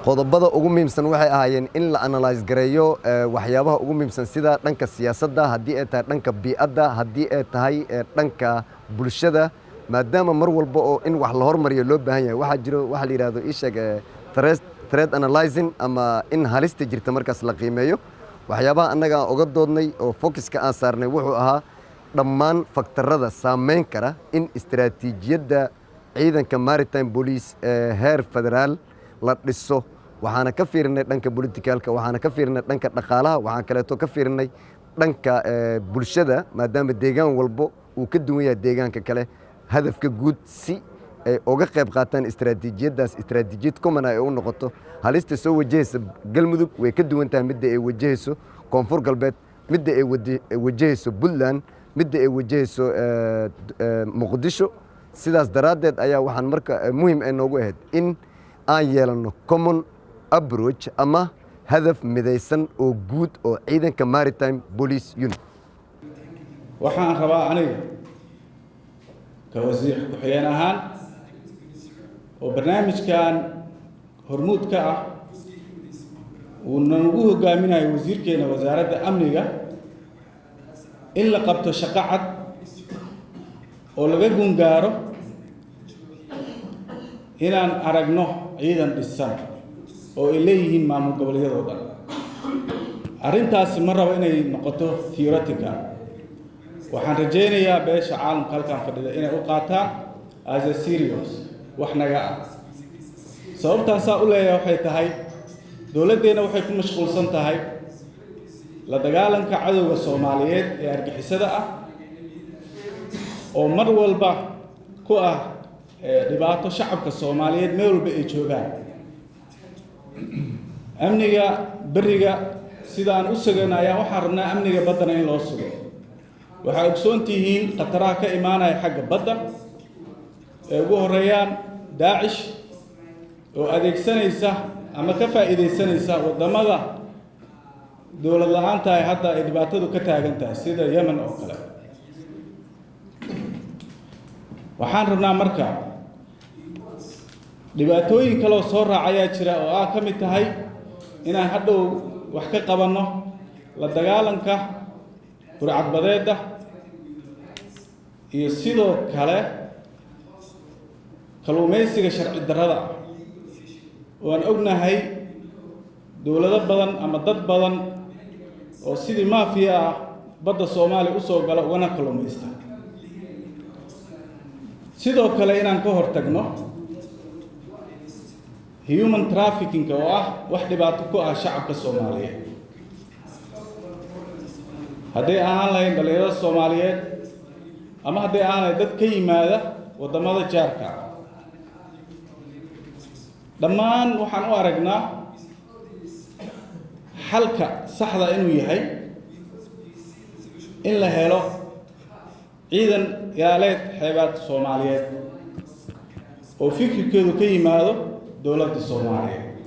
Qodobada ugu muhiimsan waxay ahaayeen in la analyse gareeyo waxyaabaha ugu muhiimsan, sida dhanka siyaasadda, haddii ay tahay dhanka bii'adda, haddii ay tahay dhanka bulshada, maadaama mar walba oo in wax la hormariyo loo baahan yahay. Waxaa jiro waxa la yidhahdo, ii sheeg, threat analyzing ama in halista jirta markaas la qiimeeyo. Waxyaabaha annaga aan uga doodnay oo focuska aan saarnay wuxuu ahaa dhammaan factorada saameyn kara in istaraatiijiyadda ciidanka maritime police ee heer federaal la dhiso. Waxaana ka fiirinay dhanka politicalka, waxaana ka fiirinay dhanka dhaqaalaha, waxaan kaleeto ka fiirinay dhanka bulshada, maadaama deegaan walbo uu ka duwan yahay deegaanka kale. Hadafka guud si ay uga qayb qaataan istaraatiijiyaddaas, istaraatiijiyad common ay u noqoto. Halista soo wajahaysa Galmudug way ka duwan tahay midda ay wajahayso Koonfur Galbeed, midda ay wajahayso Puntland, midda ay wajahayso Muqdisho. Sidaas daraaddeed ayaa waxaan marka muhiim ay noogu ahayd in aan yeelanno common approach ama hadaf midaysan oo guud oo ciidanka maritime police unit. Waxaan rabaa aniga ka wasiir ku-xigeen ahaan oo barnaamijkan hormuud ka ah, uu nagu hogaaminayo wasiirkeena wasaaradda amniga, in la qabto shaqo cad oo laga gungaaro inaan aragno ciidan dhisan oo ay leeyihiin maamul goboleedyadoo dhan. Arrintaasi ma rabo inay noqoto theoretical. Waxaan rajaynayaa beesha caalamka halkan fadhida inay u qaataan as a serious wax naga ah. Sababtaan saa u leeyahay waxay tahay, dowladdeenna waxay ku mashquulsan tahay la dagaalanka cadowga Soomaaliyeed ee argixisada ah, oo mar walba ku ah dhibaato shacabka Soomaaliyeed meel walba ay joogaan. Amniga beriga sida aan u sugayno ayaa waxaan rabnaa amniga baddana in loo sugo. Waxaa ogsoon tihiin khataraha ka imaanaya xagga badda ee ugu horeeyaan Daacish, oo adeegsanaysa ama ka faa'iidaysanaysa waddamada dowlad la-aanta ay hadda ay dhibaatadu ka taagan tahay, sida Yemen oo kale. Waxaan rabnaa marka, dhibaatooyin kaleoo soo raacayaa jira oo ah ka mid tahay inaan hadhow wax ka qabanno la dagaalanka burcadbadeedda iyo sidoo kale kalluumaysiga sharci darrada ah, oo aan ognahay dowlado badan ama dad badan oo sidii maafiya ah badda Soomaaliya usoo gala ugana kalluumaysta. Sidoo kale inaan ka hortagno human trafficking, oo ah wax dhibaato ku ah shacabka Soomaaliyeed, hadday ahaan lahayn dhalinyarada Soomaaliyeed ama hadday ahaan lahayn dad ka yimaada waddamada jaarka ah. Dhammaan waxaan u aragnaa xalka saxda inuu yahay in la helo ciidan ilaaleed xeebaad Soomaaliyeed oo fikirkeedu ka yimaado dowladda Soomaaliyeed.